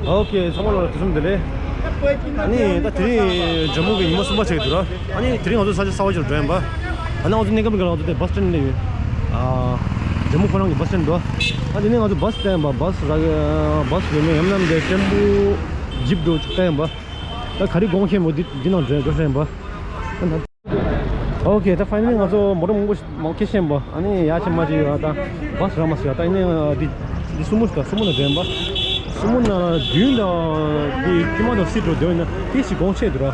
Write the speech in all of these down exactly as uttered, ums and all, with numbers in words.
ཨོ་ཁེ། ཚང་མ་ལ་དུས་གསུམ་བདེ་ལེགས། ཨ་ནི་ད་དེ་རིང་ཇམ་མུ་གི་ཉི་མ་གསུམ་པ་ཆགས་འདུག་ར། ཨ་ནི་དེ་རིང་ང་ཚོ་ས་ཆ་གསར་པ་ཅིག་ལ་འགྲོ་ཡིན་པ། ཨ་ནི་ང་ཚོ་གནས་སྐབས་འགའ་ལ་ང་ཚོ་དེ་བཱས་སི་ཊེན་ལ་ཡོད། ཨ། ཇམ་མུ་ཁོ་རང་གི་བཱས་སི་ཊེན་འདུག་ཨ་དེ་ནས་ང་ཚོ་བཱས་སི་བལྟ་ཡིན་པ། བཱས་རག་བཱས་ཡོད་མེད། ཡང་ན་འདི་ཊེམ་པོ་ཇིབ་འགྲོ་བལྟ་ཡིན་པ། ད་ག་རེ་དགོངས་མཁྱེན་པོ་འདི་འདི་ནང་འགྲོ་འགྲོ་ཤེས་ཡིན་པ། ཨོ་ཁེ། ད་ཕའི་ནལ་ལི་ང་ཚོ་མོ་ཊ་མང་པོ་ཞིག་མང་ཁེ་ཤེས་པ། ཨ་ནི་ཡ་ཆེ་མ་ཆེ་ཡོད། ད་བཱས་རག་མ་སོང་། ད་ཡིན་ནའི་འདི་འདི་སུ་མོ་ཞིག་ད་སུ་མོ་ནང་འགྲོ་ཡིན་པ། སུ་མོ་ནང་རྒྱུན་དང་འདི་ཁྱིམ་མ་དང་སི་ཊི་འགྲོ་འདོད་ཡིན་ན་དེ་ཞིག་དགོངས་ཆེ་འདུག་ར།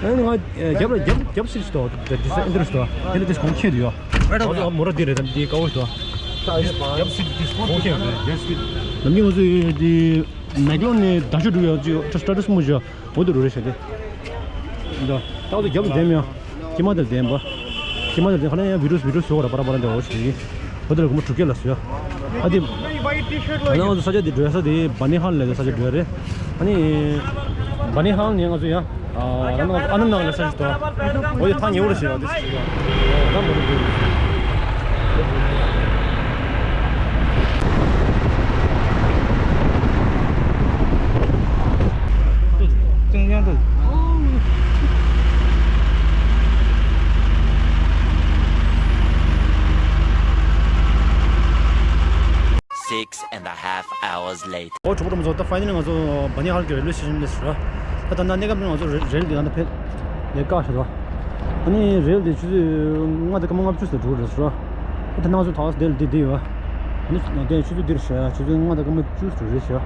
ཨ་ནི་ང་རྒྱབ་ལ་རྒྱབ་རྒྱབ་སི་ཊི་ཞིག་འདུག་དེ་འདི་ས་ཨེ་འདི་རུ་ཞིག་འདུག་དེ་ལ་དེ་ཞིག་དགོངས་ཆེ་འདུག་ཡ། ཨ་ད་མོ་ཊ་འདི་རེད། ད་འདི་དཀར་པོ་ཞིག་འདུག་རྒྱབ་སི་ཊི་དེ་ཞིག་དགོངས་ཆེ་འདུག་རྒྱབ་སི་ཊི། ནམ་རྒྱུན་ང་ཚོ་འདི་མེག་ལོན་ནས་ད་ཤོ་འགྲོ་ཡ་ཅིག་སི་ཊ་ཊ་སི་མོ་ཞིག་འོ་དེ་རུ་རེད་ཤག་དེ། འདི་ཏག་ཏག་རྒྱབ་ལ་བསྡད་མི་ཡ། ཁྱིམ་མ་དེར་བསྡད་པ། ཁྱིམ་མ་དེར་བསྡད་ཁ་ན་ཡང་བི་ཌིའོ་བི་ཌིའོ་བཟོ་བར་པ་ར་པ་ར་འདི་འོ་ཞིག་རེད། འོ་དེ་ལ་སྒོར་མོ་དྲུག་བརྒྱ་ལ་བཟོ་ཡ། ཨ་དེ། ཨ་ནི་ང་ཚོ་ས་ཆ་དེ་འགྲོ་ཡ་ས་དེ་བ་ནི་ཧ་ལ་ལ་ས་ཆ་འགྲོ་ཡ་རེད། ཨ་ནི། བ་ནི་ཧ་ལ་ནས་ང་ཚོ་ཡ། ཨ་ནི་ཨ་ནི་ནང་ལ་ས་ཆ་དོ། འོ་དེ་ཐང་ཉེ་བོ་རེད་ཟེར་བ་དེ་ཞིག་རེད། ད་མོ་རུ་འགྲོ་ཡ་རེད། Six and a half hours later. ཨོ་གྲོགས་པོ་ཚོ། ད་ཕའི་ནལ་ལི་ང་ཚོ་བ་ནི་ཧ་ལ་གི་རེལ་ཝེ་སི་ཊེ་ཤན་སླེབས་སོང་ར། ད་ད་ལྟ་གནས་སྐབས་ནི་ང་ཚོ་རེ་རེལ་དེ་ད་ལྟ་ཕེབས་ནས་བཀག་ཤག་ར། ཨ་ནི་རེལ་དེ་ཆུ་ཚོད་ལྔ་དང་སྐར་མ་ལྔ་བཅུ་ཙམ་འགྲོ་གི་རེད་ཟེར་ར། ད་ནང་ཚོ་ཐག་དེ་ལ་དེ་དེ་ཡོད། ཨ་ནི་དེ་ཆུ་ཚོད་འདིར་ཤག་ཆུ་ཚོད་ལྔ་དང་སྐར་མ་བཅུ་ཙམ་རེད་ཤག་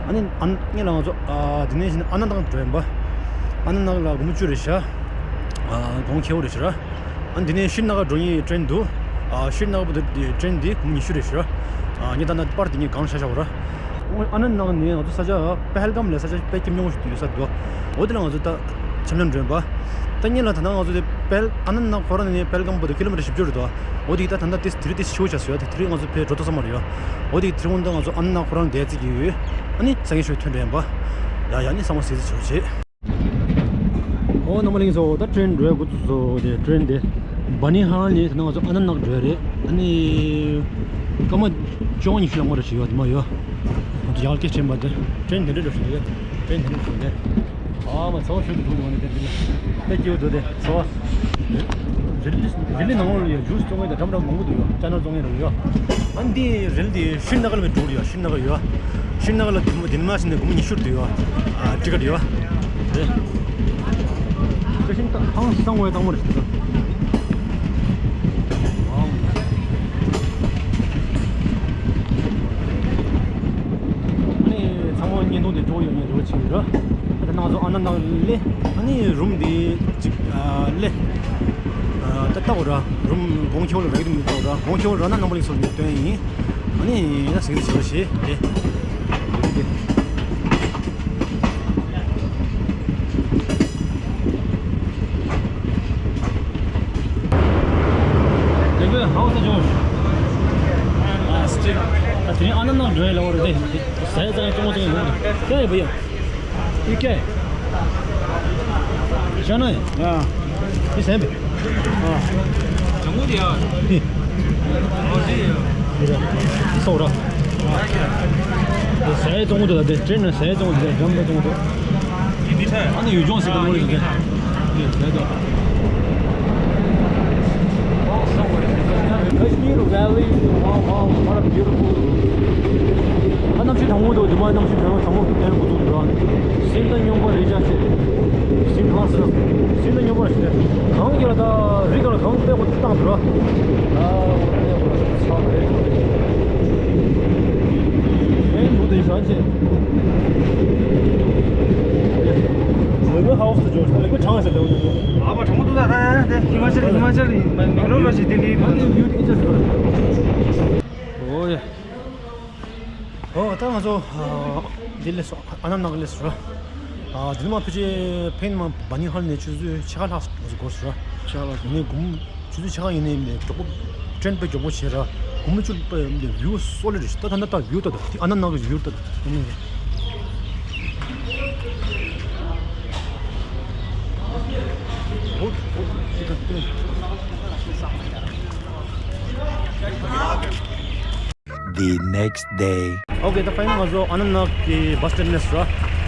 ཨ་ནི་ཨ་ནི་ལ་ང་ཚོ་ཨ་དེ་ནས་བཞིན་ཨ་ན་ནག་འགྲོ་ཡིན་པ། ཨ་ན་ནག་ལ་སྒོར་མོ་བཅུ་རེད་ཤག་ཨ་གོང་ཁེ་བོ་རེད་ཤག་ཨ་ནི་དེ་ནས་ཤྲི་ན་གར་འགྲོ་མཁན་ཊེ་རེན་འདུག་ཨ་ཤྲི་ན་གར་བར་དུ་ཊེ་རེན་འདི་སྒོར་མོ་ཉི་ཤུ་རེད་ཤག་ཨ་ངས་ད་ལྟ་པར་དེ་ངས་གང་ཤ་ཤ་བ་ར། ཨ་ན་ནག་ནས་ང་ཚོ་ས་ཆ་པེ་ཧལ་གམ་ལ་ས་ཆ་དཔེ་སྐྱིད་ཉོ་ཞིག་ཡོད་ས་འདུག་འོ་དེ་ལ་ང་ཚོ་ད་འཆམ་འཆམ་འགྲོ་ཡིན་པ། ད་སྔོན་ལ་ད་ནང་ང་ཚོ་དེ་པེ་ཧལ་ཨ་ན་ནག་ཁོ་རང་ནས་པེ་ཧལ་གམ་བར་དུ་ཀི་ལོ་མི་ཊར་བཞི་བཅུ་རེད་འདུག་འོ་དེ་ད་ད་ལྟ་དེ་དེ་རིང་དེ་ཤོ་ཆ་སོ་ཡ། དེ་དེ་རིང་ང་ཚོ་ཕེ་འགྲོ་ཐུབ་ས་མ་རེད་ཡ། འོ་དེ་དེ་རིང་ད་ང་ཚོ་ཨ་ན་ནག་ཁོ་རང་བསྡད་ཙི་གི་ཡོད། ཨ་ནི་ས་ངན་ཤོད་ཐོན་འགྲོ་ཡིན་པ། ཡ་ཡ་ནི་ཚང་མ་ཟེར་ཙི་ཆོག་བྱེད། ཨོ་རྣམ་པ་ལྷན་རྒྱས་ཚོ། ད་ཊེ་རེན་འགྲོ་ཡ་འགོ་བཙུགས་སོང་། དེ་ཊེ་རེན་དེ་བ་ནི་ཧ་ལ་ནས་ད་ནང་ང་ཚོ་ཨ་ན་ནག་འགྲོ་ཡ་རེད། ཨ་ནི་སྐར་མ་བཅོ་ལྔ་ཉི་ཤུ་ལྷག་མ་རེ་ཞིག་ཡོད་དེ་མ་ཡོད། ང་ཚོ་ཡག་སྐད་ཆེན་པ་དེ་ཊེ་རེན་དེ་འདྲ་འགྲོ་བཞིན་འདུག་ཊེ་རེན་དེ་འདྲ་འགྲོ་བཞིན་འདུག་ཨ་མ་ཚོ་ཤུགས་ཀྱིས་འགྲོ་འདུག་ནི་དེ་འདི་ལ་དེ་སྐྱིད་པོ་འདུག་དེ་ཚོ། རི་ལི་རི་ལི་ནང་ལ་ཡོད་ཇུས་བཙོང་མཁན་དང་འདྲ་མི་འདྲ་མང་པོ་འདུག་ཡོད། ཅ་ནོར་བཙོང་མཁན་རང་ཡོད། ཨ་འདི་རི་ལི་དེ་ཤྲི་ན་གར་ལ་མི་འགྲོ་ཡོད། ཤྲི་ན་གར་ཡོད། ཤྲི་ན་གར་ལ་དེ་མ་དེ་མ་ཕྱིན་ནས་སྒོར་མོ་ཉི་ཤུ་འདུག་ཡོད། ཨ་ཊི་ཀེ་ཊི་ཡོད། རེད། དེ་བཞིན་ད་ཧང་སང་བའི་དང་པོ་རེད། ཨ་ནི་ཚང་མ་བརྙན་ཐུང་དེ་འགྲོ་ཡོད་ངེས་འགྲོ་ཆེ་ཡོད་ར། ད་ནང་ཚོ་ཨ་ན་ནག་སླེབས། ཨ་ནི་རུམ་དེ་གཅིག་ཨ་སླེབས། ཨ་ད་ལྟ་བ་ར་རུམ་གོང་ཁེ་བོ་ལ་རག་གི་མི་ལྟ་བ་ར། གོང་ཁེ་བོ་རག་ན་རྣམ་པ་ལྷན་རྒྱས་ཚོ་ལ་སྟོན་ཡིན། ཨ་ནི་ཡིན་ན་ཟིང་ཟིང་བྱེད་རོགས་བྱེད་དེ། देखो, हाउस है जोश। हाँ, स्टिल। तेरे आनंद ना जो है, लोग दे। सही सही, तुम तुम लोग। क्या है भैया? ये क्या है? चना है? हाँ। ये सेब है? हाँ। जम्मू दिया। और जी। ये सौ रहा। ये सही तुम तो दे, ट्रेन में सही तुम दे, जम पे तुम तो। ये मीठा है। अरे, ये जो से तुम लोग। ये सही तो। Kashmir Valley, wow, wow, what a beautiful. ཨ་གནམ་གཤིས་གྲང་མོ་འདུག་འདི་མ་གནམ་གཤིས་བོད་པ་གྲང་མོ་ལྟ་འགོ་འཛུགས་འདུག་སིམ་ད་སྨྱོན་པ་རེད་ཤག་ཅེས། སིམ་ཧ་སི། སིམ་ད་སྨྱོན་པ་རེད་ཤག་ཅེས། གངས་ཀྱི་ལ་ད་རི་ག་ལ་གངས་དཔེ་ཁོ་བཏང་འདུག་ར། ཨ་ཁོ་དཔེ་ཁོ་ཚ་རེད། ཨེ་འདུག་དེ་ཤག་ཅེས། ལེགས་པོ་ཧའོ་སི་འཇོག་ལེགས་པོ་གྲང་ཟེར་ལེགས་པོ། ཨ་མ་གྲང་མོ་འདུག་ད་ད་ད་ཧི་མ་ཅལ་ཧི་མ་ཅལ་མེག་ལོར་ལ་ཞིག་དེ་འདི་འདུག་ཨོ་ཡ། ཨོ་ད་ང་ཚོ་འདི་ལས་སོ་ཨ་ན་ནག་ལས་སོ། ཨ་འདི་མ་ཕི་ཅི་ཕེན་མ་བ་ནི་ཧལ་ནས་ཆུ་ཚོད་ཕྱེད་ཀ་ལྷག་ང་ཚོ་འགོར་སོ། ཕྱེད་ཀ་ལྷག་ནས་གུམ། ཆུ་ཚོད་ཕྱེད་ཀ་ཡིན་ནའི་མཇུག་པོ་ཊེན་དཔེ་མགྱོགས་པོ་བྱས་ར། གུམ་མ་ཆུ་དཔེ་བིའུ་སོ་ལེ་རེད། ད་ད་ད་ད་བིའུ་ད་ད་དེ་ཨ་ན་ནག་གི་བིའུ་ད་ད་དེ་ནི། ཨོ་ཨོ་ཤི་ད་ཏེ། The next day. Okay, ད་ཕའི་ནལ་ང་ཚོ་ཨ་ནན་ནག་གི་བྷ་སི་ཊར་མི་ནས་ར།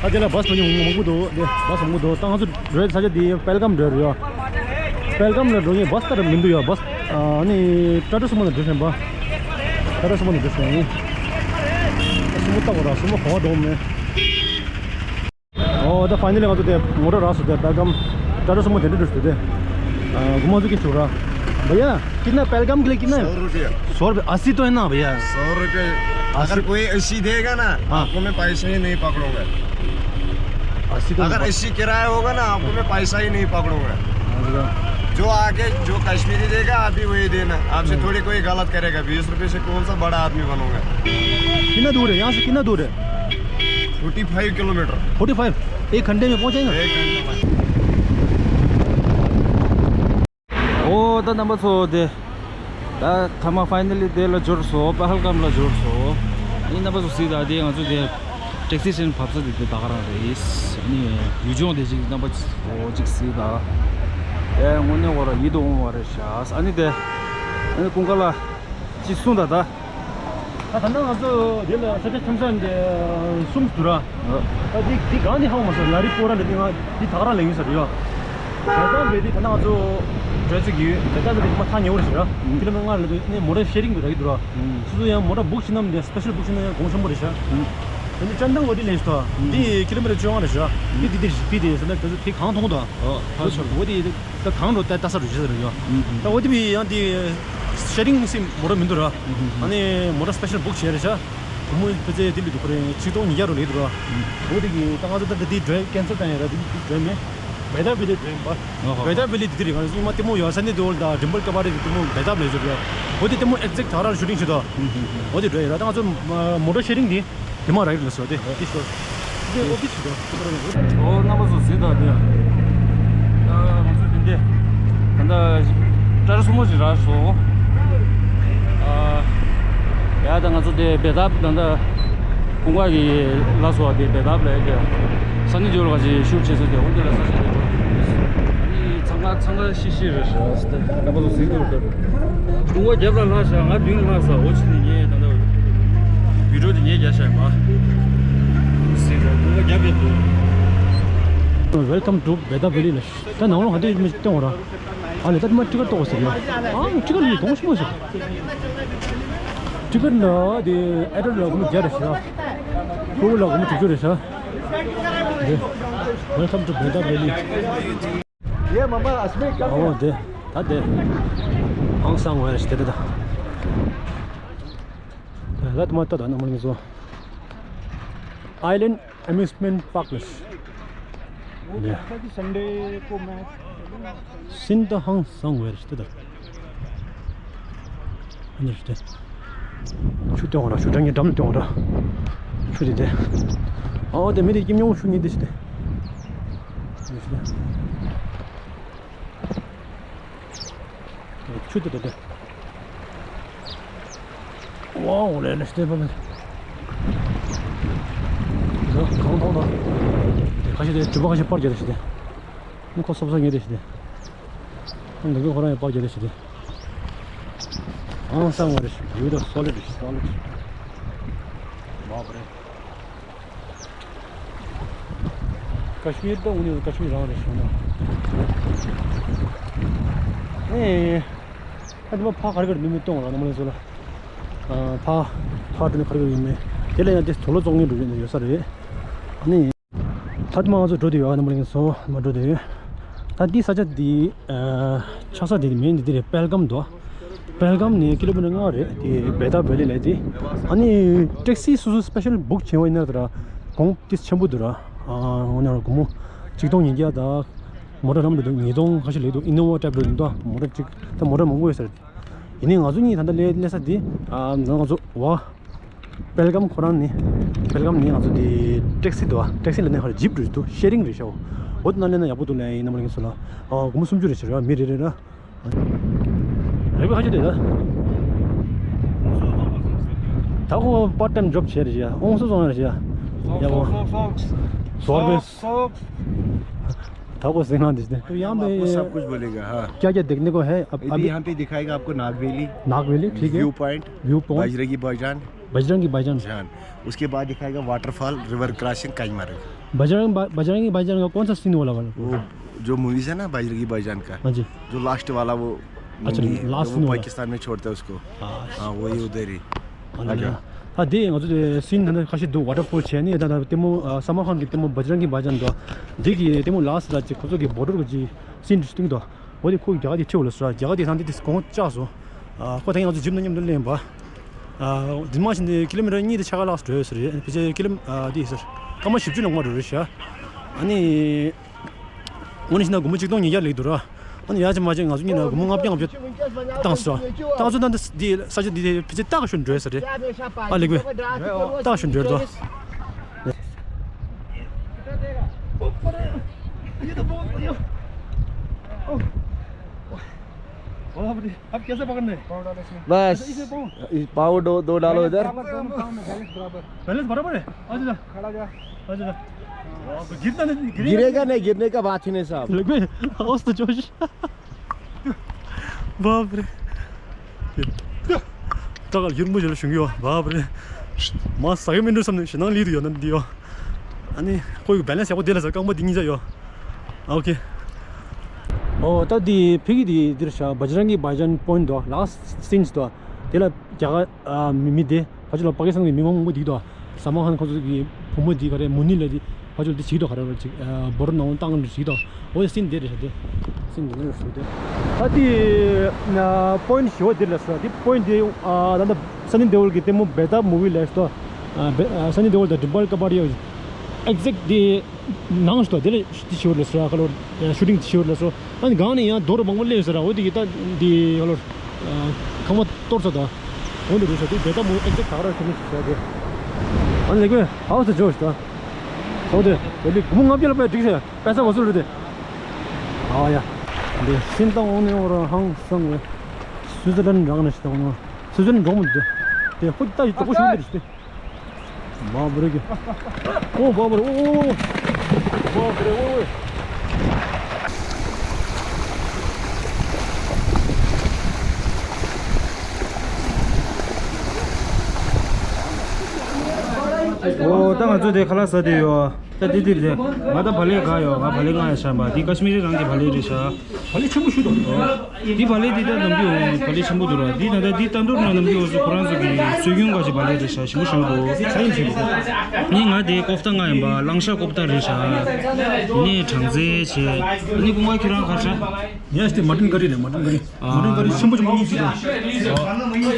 ད་དེ་ལ་བྷ་སི་མང་པོ་འདུག་དེ་བྷ་སི་མང་པོ་འདུག་ད་ང་ཚོ་འགྲོ་ཡ་ས་ཆ་དེ་པལ་གམ་འགྲོ་ཡ་རེད་ཡ། པལ་གམ་ལ་འགྲོ་མཁན་བྷ་སི་ད་མི་འདུག་ཡ། བྷ་སི་ཨ་ནི་ཊ་ཊ་སུ་མོ་ལ་འགྲོ་བཞིན་པ། ཊ་ཊ་སུ་མོ་ལ་འགྲོ་བཞིན་ཡིན། སུ་མོ་ལྟ་བ་ར་སུ་མོ་ག་བ་འགྲོ་མེད། ओ, तो फाइनली ང་ཚོ་དེ་མོ་ཊ་རག་སོང་དེ། པལ་གམ་ཊ་ཊ་སུ་མོ་དེ་འདྲ་འགྲོ་སོང་དེ། ཨ། སྒོར་མོ་ཚོ་སྐད་ཆ་ར། भैया, कितना पहलगाम के लिए कितना है? सौ रुपया। सौ रुपया? अस्सी तो है ना भैया। सौ रुपया। अस्सी। अगर कोई अस्सी देगा ना, हाँ। आपको मैं पैसे ही नहीं पकड़ूंगा। अस्सी तो अगर अस्सी किराया होगा ना, आपको मैं पैसा ही नहीं पकड़ूंगा। अच्छा। जो आगे, जो कश्मीरी देगा, आप भी वही देना। आपसे हम्म। थोड़ी कोई गलत करेगा। बीस रुपए से कौन सा बड़ा आदमी बनूंगा? कितना दूर है? यहाँ से कितना दूर है? Forty five kilometre. Forty five? एक घंटे में पहुंच जाएगा? एक घंटे में। ཨོ། ད་རྣམ་པ་ཚོ་དེ། ད་ཐ་མ་ཕའི་ནལ་ལི་དེ་ལ་འབྱོར་སོང་། པ་ཧལ་གམ་ལ་འབྱོར་སོང་། ཨ་ནི་རྣམ་པ་ཚོ་གཟིགས་དང་། དེ་ང་ཚོ་དེ་ཊེག་སི་སི་ཊེ་ཤན་བབས་ས་དེ་དེ་ད་ག་རང་རེད། ཨ་ནི་ཡུལ་ལྗོངས་དེ་ཅིག་རྣམ་པ་ཚོ་ཅིག་གཟིགས་དང་། ཨེ། དངོས་གནས་ཁོ་རང་ཡིད་དུ་འོང་བ་རེད་ཤག་ཨ་ནི་དེ། ཨ་ནི་ཀུན་དགའ་ལགས་ཅིག་གསུངས་དང་། ད། ད་ད་ལྟ་ང་ཚོ་འདི་ལ་ས་ཆ་འཁྱམ་ས་འདི་གསུམ་འདུག་ར། ཨ། ད་འདི་འདི་སྒང་འདི་ཧ་གོ་མ་སོང་། ལ་རི་སྤོ་ར་འདི་ང་འདི་ད་ག་རང་ལ་ཡོད་ས་རེད་ཡ། བེ་ཏཱ་བེ་ལི་འདི་ད་ལྟ་ང་ཚོ་འགྲོ་ཚུགས་ཀྱི་ཡོད། བེ་ཏཱ་བེ་ལི་འདི་མ་ཐག་ཉེ་བོ་རེད་ཟེར་ར། ཨུམ། ཁི་ལོ་མི་ཊར་ལྔ་ལ་འདུག་ནས་མོ་ཊ་ཤེ་རིང་འདི་རག་གི་འདུག་ར། ཨུམ། སོ་སོ་ཡང་མོ་ཊ་བུག་བྱེད་ན་འདི་སི་པེ་ཤལ་བུག་བྱེད་ན་ཡང་གོང་ཆེན་པོ་རེད་ཤག་ཨུམ། ད་འདི་ཅན་དང་འོ་དེ་ལེན་ཤི་ཐོ། ཨུམ། འདི་ཁི་ལོ་མི་ཊར་བཅོ་ལྔ་རེད་ཤག་འདི་འདི་འདི་འདི་དེ་ས་ན་ད་དེ་གང་མཐོང་དང་། ཨོ། ཧ་ཆོ། འོ་དེ་ད་གང་འགྲོ་ད་ལྟ་ས་རུ་ཤི་ས་རུ་ཡོད། ཨུམ། ད་འོ་དེ་བི་ཡང་དེ་ཤེ་རིང་སི་མོ་ཊ་མི་འདུག་ར། ཨུམ། ཨ་ནི་མོ་ཊ་སི་པེ་ཤལ་བུག་བྱས་རེད་ཤག་སྒོར་མོ་ཕལ་ཆེར་དེ་ལས་འདུག་ཁོ་རེ་ཆིག་སྟོང་ཉིས་བརྒྱ་རུ་ལས་འདུག་ར། ཨུམ། འོ་དེ་གི་ད་ང་ཚོ་ད་ད་དེ་ཌི་རའིབ་ཁེན་སལ་བཏང་ཡ་ར། དེ་དེ་ཌི་རའིབ་མེད། བེ་ཏཱ་བེ་ལི་ཌི་རའིབ་པ། ཨོ་ཧོ། བེ་ཏཱ་བེ་ལི་དེ་དེ་རེད། ང་ཚོ་ཉི་མ་ལྟད་མོ་ཡོད་ས་ནས་དེ་འོ་ད་ཌིམ་པལ་ཀ་བ་རེད། དེ་ལྟད་མོ་བེ་ཏཱ་བེ་ལི་ཞུ་ར། འོ་དེ་ལྟད་མོ་ཨེག་ཛེག་ད་ར་ཤུ་ཊིང་བྱེད་དོ། ཨུམ། འོ་དེ་ཌི་རའིབ་ར། ད་ང་ཚོ་མོ་ཊ་ཤེ་རིང་དེ། དེ་མ་རག་ལ་སོ་དེ་ཨོ་ཕི་སི་དེ་ཨོ་ཕི་སི་དེ། ཨོ་རྣམ་པ་ཚོ་གཟིགས་དང་དེ། ད་ང་ཚོ་དེ་འདི། ད་ལྟ་ཊ་ཊ་སུ་མོ་ཞིག་རག་སོང་། ཨ། ཡ་ད་ང་ཚོ་དེ་བེ་ཏཱ་ད་ལྟ་ཀུན་དགའ་གི་ལ་སོ་དེ་བེ་ཏཱ་ལ་དེ། ས་ནི་ཇོ་ལ་ག་ཅིག་ཤུགས་ཆེ་ས་དེ་འོ་དེ་ལ་ས་ཆ་དེ་འགྲོ། ཨ་ནི་ཚང་མ་ཚང་མ་ཤི་ཤི་རེད་ཤག་ཟེར་ཏེ་རྣམ་པ་ཚོ་གཟིགས་འདུག་ད། ཀྲུང་གོ་རྒྱབ་ལ་ལྷག་ཤག་ང་མདུན་ལྷག་ས་འོ་ཕྱི་ནས་ངས་ད་ལྟ་བི་ཌིའོ་དེ་ངས་རྒྱག་ཤག་མ་གཟིགས་ད། ཀྲུང་གོ་རྒྱབ་ཡོད་འདུག Welcome to Beta Valley ལ། ད་ནང་ལོགས་ག་དུས་མི་གཏོང་བ་ར། ཨ་ལས་ད་དུ་མ་ཊི་ཀེ་ཊི་གཏོང་ཟེར་ཡ། ཨ་ཊི་ཀེ་ཊི་ལས་གཏོང་ཤི་མ་ཟེར། ཊི་ཀེ་ཊི་ལ་དེ་ཨེ་ཌལ་ཊི་ལ་སྒོར་མོ་བརྒྱ་རེད་ཤག་ཕྲུ་གུ་ལ་སྒོར་མོ་དྲུག་ཅུ་རེད་ཤག་དེ། Welcome to Beta Valley. ཨོ་དེ། ད་དེ། ཧང་སང་ཝེ་རེད་དེ་དེ་ད། དེ་ད་དུ་མ་ལྟ་ད་ན་མ་ལ་ངེས་སོ། Island Amusement Park ལ། དེ། Sunday को मैं སིན་ད་ཧང་སང་ཝེ་རེད་དེ་ད། ཨ་ནི་རེད་དེ། ཆུ་སྟོན་འོང་ར། ཆུ་གྲང་གི་འགྲམ་ལ་སྟོན་འོང་ར། ཆུ་དེ་དེ། ཨོ་དེ་མི་དེ་སྐྱིད་མྱོང་ཆུ་ཉིད་དེ་ཞིག་དེ། ཆུ་དེ་དེ་དེ། ཝའོ་ལེ་ལེ་ཤི་དེ་བ་མེད། གང་མཐོང་ན། ཁ་ཤས་དེ་གྲུ་པ་ཁ་ཤས་པར་རྒྱག་དེ་ཞིག་དེ། ཁོ་སོབ་སོབ་ཉལ་དེ་ཞིག་དེ། ཁོ་འདི་གི་ཁོ་རང་ཡང་པར་རྒྱག་དེ་ཞིག་དེ། ཨང་སང་བ་རེད། ཡོད་དོ་སོ་ལིཌ་རེད། སོ་ལིཌ། མ་པ་རེད། ཀ་ཤི་མིར་ད་འུ་ནི་ཀ་ཤི་མིར་རང་རེད་ཤོད་ན། ཨེ། ཨ་དེ་མ་ཕ་གར་གར་མི་མི་གཏོང་ར་ན་མ་ལེ་སོ་ལ། ཨ་ཕ་ཕ་དེ་ནི་གར་གར་ཡིན་མེད། དེ་ལ་ཡང་དེ་དུག་ལོག་བཙོང་མཁན་འགྲོ་ཡོད་ས་རེད། ཨ་ནི། ད་དེ་མ་ང་ཚོ་འགྲོ་དུས་ཡོད་ན་མ་ལེ་སོ་མ་འགྲོ་དུས་ཡོད། ད་དེ་ས་ཆ་དེ་ཨ་ཆགས་ས་དེ་མིང་དེ་དེ་རེད། པལ་གམ་དོ། པལ་གམ་ནས་ཀི་ལོ་མི་ཊར་ལྔ་རེད། དེ་བེ་ཏཱ་བེ་ལི་ལབ་དེ། ཨ་ནི་ཊེག་སི་སོ་སོ་སི་པེ་ཤལ་བུག་བྱས་པ་ཡིན་ན་དེ་ར་གོང་ཏིས་ཆེན་པོ་འདུག་ར། ཨ་འོ་ན་ར་སྒོར་མོ་ཆིག་སྟོང་ཉིས་བརྒྱ་དང་། མོ་ཊ་རམ་རེད་འདུག་ཉིས་སྟོང་ཁ་ཤས་ལེགས་འདུག་ཨི་ནོ་ཝ་ཊའིབ་རེད་འདུག་མོ་ཊ་གཅིག་ད་མོ་ཊ་མང་པོ་ཡོད་ས་རེད། ཡིན་ནའི་ང་ཚོ་གཉིས་ད་ལྟ་སླེ་སླེ་ས་འདི། ཨ་ང་ཚོ་བ། པེལ་གམ་ཁོ་རང་ནི། པེལ་གམ་ནི་ང་ཚོ་འདི་ཊེག་སི་འདུག་ཨ། ཊེག་སི་ལ་ནི་ཧར་ཇིབ་རེད་འདུག་ཤེ་རིང་རེད་ཤག་འོ་དེ་ན་སླེབས་ན་ཡག་པོ་འདུག་ལབ་ཡིན་ན་མ་ལ་ངེས་སོ་ལ། ཨ་སྒོར་མོ་སུམ་ཅུ་རེད་ཤག་ར། མི་རེ་རེ་ར། རེ་བའི་ཁ་ཆུ་དེ་ད། ད་ཁོ་པར་ཊའིམ་ཇོབ་བྱས་རེད་ཤག་ཨོང་སོ་སོང་རེད་ཤག་ཡག་པོ། སོག་སོག་སོག་སོག་སོག་སོག आपको सिंह दिखते हैं। तो यहाँ हम आपको पे सब कुछ बोलेगा, हाँ। क्या क्या देखने को है? अब यदि अभी यहाँ पे दिखाएगा आपको नाग वैली, नाग वैली, ठीक है। View point, view point. Bajrangi भाईजान। बजरंगी भाईजान। जान। उसके बाद दिखाएगा वाटरफॉल, रिवर क्रॉसिंग, काईमारा। बजरंग बा-, बजरंगी भाईजान का कौन सा सीन वाला वाला? वो जो मूवीज है ना बजरंगी भाईजान का, हाँ जी। जो लास्ट वाला वो अच्छा, मूवी, लास्ट जो वो सीन वाला। पाकिस्तान में छोड़ता है उसको। हाँ। हाँ, वही उधर ही। ཨ་ལ་ལ། ཨ་དེ་ང་ཚོ་དེ་སིན་ད་ནི་ཁ་ཤས་འདུག་ཝ་ཏར་ཕོལ་བྱས་ནས་ད་ད་ལྟད་མོ་ཨ་སལ་མན་ཁཱན་གྱི་ལྟད་མོ་བ་ཇི་རང་གི་བྷ་ཇན་འདུག་འདི་གི་ལྟད་མོ་ལ་སི་ད་ཅིག་ཁོ་ཚོ་གི་བོར་ཌར་གི་ཅིག་སིན་དུ་སྟོན་གྱི་འདུག་འོ་དེ་ཁོ་རྒྱ་གར་དེ་ཁྲིད་འོ་ལ་སུ་ར་རྒྱ་གར་དེ་ཐང་དེ་དེ་གོང་བཅག་སོང་། ཨ་ཁོ་ད་ཡང་ང་ཚོ་ཇིབ་ནང་མཉམ་དུ་ལེན་པ། ཨ་འདི་མ་ཤིན་དེ་ཀི་ལོ་མི་ཊར་གཉིས་དེ་ཆ་ག་ལགས་སུ་འགྲོ་ཡོད་ཟེར་རེད། ཕལ་ཆེར་ཀི་ལོ་ཨ་དེ་ཟེར་སྐར་མ་བཞི་བཅུ་ནང་མ་འགྲོ་རེད་ཤག་ཨ་ནི། འོ་ན་ཕྱི་ན་སྒོར་མོ་ཆིག་སྟོང་ཉིས་བརྒྱ་ལེགས་འདུག་ར། ཨ་ནི་ཡ་ཅི་མ་ཅི་ང་ཚོ་གཉིས་ན་སྒོར་མོ་ལྔ་བརྒྱ་ལྔ་བརྒྱ་བཏང་སོང་། བཏང་སོང་ན་འདི་འདི་ས་ཆ་འདི་དེ་ཕལ་ཆེར་སྟག་ཤུ་འགྲོ་ས་རེད། ཨ་ལེགས་པས། སྟག་ཤུ་འགྲོ་དོ། बाप रे, अब कैसे पकड़ने? बस, इसे पाओ। पाओ दो, दो डालो इधर। बैलेंस बराबर है? आ जा। खड़ा जा। आ जा। गिरता नहीं, गिरेगा। गिरेगा नहीं, गिरने का बात ही नहीं साहब। लग गए, हौस तो जोश। बाप रे। ད་ག་ཡུར་མོ་ཞིག་ལ་ཞུང་ཡོད། བབ་རེད། མ་ཟ་གི་མི་འགྲོ་བསམ་ནས་ཞེ་སྣང་སླེབས་དུ་ཡོད་ན་འདི་ཡོད། ཨ་ནི་ཁོ་ཡི་བེ་ལན་སི་ཡག་པོ་དེ་ལ་ཟ་རྐང་པ་འདི་གཉིས་ཆ་ཡོད། ཨོ་ཁེ། ཨོ་ད་འདི་ཕི་གི་འདི་འདིར་ཤ་བ་ཇི་རང་གི་བ་ཇན་པོ་ཡིན་ཏོ། ལ་སི་ཊི་སིན་ཏོ། དེ་ལ་རྒྱ་གར་མི་མི་དེ་ཕ་ཆུ་ལ་པ་ཀི་སི་ཐན་གི་མི་མང་མང་པོ་འདི་དོ། སལ་མན་ཁཱན་ཁོ་ཚོ་གི་བུ་མོ་འདི་ག་རེ་མུ་ནི་ལ་འདི་ཕ་ཆུ་ལ་འདི་བྱེད་དོ། ག་རེ་རེ་ཅིག་བོར་ནང་བཏང་འདི་བྱེད་དོ། ཨོ་ཡ་སིན་འདི་རེད་ཤ་དེ། སིན་འདི་རེད་ཤ་དེ། ད་འདི་པོ་ཡིན་ཊི་ཞི་བ་འདི་ལ་སོ་འདི་པོ་ཡིན་ཊི་འདི་ད་ལྟ་སན་ནི་དེ་ཨོལ་གི་ལྟད་མོ་བེ་ཏཱབ་མུ་བི་ལ་སོ། སན་ནི་དེ་ཨོལ་དང་ཌིམ་པལ་ཀ་པ་ཌི་ཡ་ཨེག་ཛེག་འདི། ནང་ཞིག་ཏོ། དེ་ལས་དེ་ཞུ་ལ་སོ་ཁ་ལོ། ཤུ་ཊིང་དེ་ཞུ་ལ་སོ། ཨ་ནི་སྒང་ནས་ཡང་རྡོ་རུ་མང་པོ་སླེབས་ཟེར་ར། འོ་དེ་གི་ད་འདི་ཁ་ལོ། ཁང་པ་གཏོར་ས་དང་། འོ་འདི་རུ་ས་དེ་བེ་ཏཱབ་མུ་ཨེག་ཛེག་ག་ར་ཁྱོད་ནས་ཞུ་ས་དེ། ཨ་ནི་ལེགས་པས་ཧའོ་སི་ཇོ་ཞིག་ད། འོ་དེ་བེ་ལི་སྒོར་མོ་ལྔ་བརྒྱ་ལ་པའི་འགྲིག་ས་པེ་ས་བ་སུ་རུ་དེ། ཨ་ཡ། འདི་སིན་ཏང་འོང་ནས་འོ་ར་ཧང་སང་བས། སུའི་ཙི་ལན་རང་ནས་ཞིག་ད་འོང་ན། སུའི་ཙི་ལན་འགྲོ་མི་འདུག་དེ་ཧུད་ད་ཡི་དོག་པོ་ཞུ་མི་རེད་ཞིག་དེ། बाप रे। ओ बाप रे, ओ, ओ, ओ। बाप रे, ओ, ओ। ཨོ་ད་ང་ཚོ་དེ་ཁ་ལག་ཟ་དུས་ཡོད། ད་དེ་དེ་རེད། ང་ད་བག་ལེབ་ག་ཡོད། ང་བག་ལེབ་ལྔ་ཡ་ཤམ་པ་དེ་ཀ་ཤི་མི་རི་རང་གི་བག་ལེབ་རེད་ཤག་བག་ལེབ་ཆེན་པོ་ཞུ་དང་། འདི་བག་ལེབ་འདི་ལྟར་ནམ་རྒྱུན་འོང་བག་ལེབ་ཆེན་པོ་འདུག་ར། འདི་ད་ལྟ་འདི་ལྟ་འདུག་ན་ནམ་རྒྱུན་འོང་སུ་ཁོ་རང་ཚོ་གི་སྲོལ་རྒྱུན་འགའ་ཞིག་བག་ལེབ་རེད་ཤག་ཞིམ་པོ་ཞིམ་པོ་འདུག་ས་ཡིན་ཞིག་འདུག་ནི་ང་དེ་ཀོབ་ཏ་ལྔ་ཡིན་པ་གླང་ཤ་ཀོབ་ཏ་རེད་ཤག་ནི་གྲང་ཚལ་བྱས་ནི་ཀུན་དགའ་ཁྱེད་རང་ག་ཤ། ཡ་ཞིག་དེ་མ་ཏིན་ཀ་རི་རེད། མ་ཏིན་ཀ་རི། མ་ཏིན་ཀ་རི་ཆེན་པོ་ཆེན་པོ་གཉིས་ཅིག་དང་།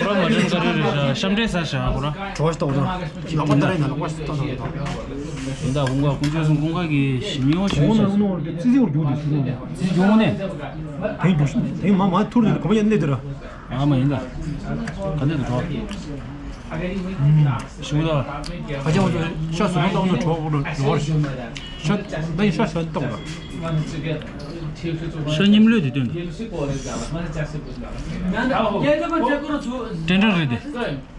ཁོ་རང་མ་ཏིན་ཀ་རི་རེད་ཤག་ཤམ་འདྲེས་ཟ་ཤག་ཁོ་རང་། གྲོ་ཞིག་ཏོག་དང་། ལག་པ་ལྟ་ར་ཡིན་ན་ལག་པ་ཞིག་ཏོག་དང་། ཡིན་ད་ཀུན་དགའ་ཀུན་སྤྱོད་སོང་ཀུན་དགའ་གི་ཞིམ་ཡོང་ཞིམ་ཡོང་ཞིམ། ཙི་ཙི་བོར་རྒྱུག་དེ་ཞུ་རུང་། ཙི་ཙི་རྒྱུག་ནས། དེ་རྒྱུག་ཤིང་དེ་མ་མ་ཐུར་དེ་གོ་མ་ཡན་ལེ་དེ་ར། ཨ་མ་ཡིན་ད། ག་འདྲ་འདུག་གྲོ། ཞིམ་ད། ཁ་ཆེ་བ་ཚོ་ཤ་ཟུར་མ་བཏང་ནས་གྲོ་བོར་ལོ་ར། ཤ་ད་ཡིན་ཤ་ཤ་བཏང་ར། ཤ་སྙེམས་ལོས་དེ་སྟོན་ད། ཏན་ཏན་རེད་དེ།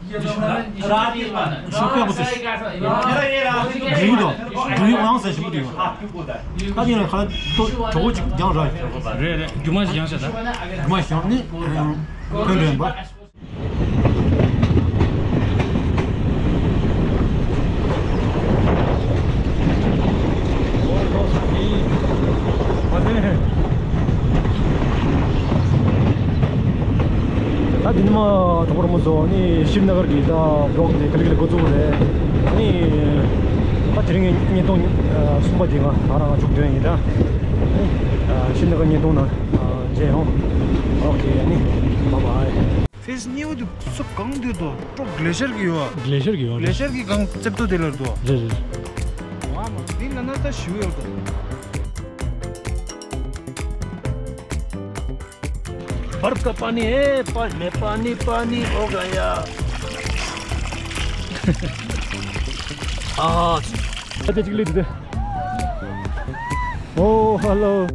ཤོག་པ་ཡག་པོ་ཞིག་འགྲོ་ཡི་དང་འགྲོ་ཡི་ཨང་ཟེར་ཞིམ་པོ་འདུག་ཨ་དེ་ལ་ཁ་ལ་གྲོགས་གྲོགས་པོ་ཅིག་རྒྱང་ར། རེད་རེད། རྒྱུ་མ་ཞིག་རྒྱང་ཤ་ད། རྒྱུ་མ་ཞིག་ནི་ཕན་འདྲ་ཡིན་པ། ད་འདི་ནི་མ་གྲོགས་པོ་ར་མོ་ཚོ་ནི་ཤྲི་ན་གར་གྱི་ད་བི་ལོག་དེ་ག་ལེ་ག་ལེ་འགོ་བཙུགས་རེད། ནི་ད་དེ་རིང་གི་བརྙན་ཐུང་གསུམ་པ་དེ་ང་ང་རང་མཇུག་སྡོད་ཡིན་ད། ནི་ཤྲི་ན་གར་བརྙན་ཐུང་ནང་མཇལ་ཡོང་། ཨོ་ཁེ་ནི་བཱའི་བཱའི། ཕེས་ཉེ་བོ་དེ་སུ་གང་འདུག་དོ། ཀྲོ་གླེ་ཤར་གི་ཡོད་ཨ། གླེ་ཤར་གི་ཡོད་རེད། གླེ་ཤར་གི་གང་རྩེབ་ཏོ་དེ་ལ་རེད་དོ། རེད་རེད། ཝ་མ་འདི་ལ་ན་ད་ཞུ་ཡོད་དོ། बर्फ का पानी है, पा-, मैं पानी, पानी हो गया। आ। ཨ་ཅེ་ཅིག་ལས་དེ། ཨོ་ཧ་ལོ།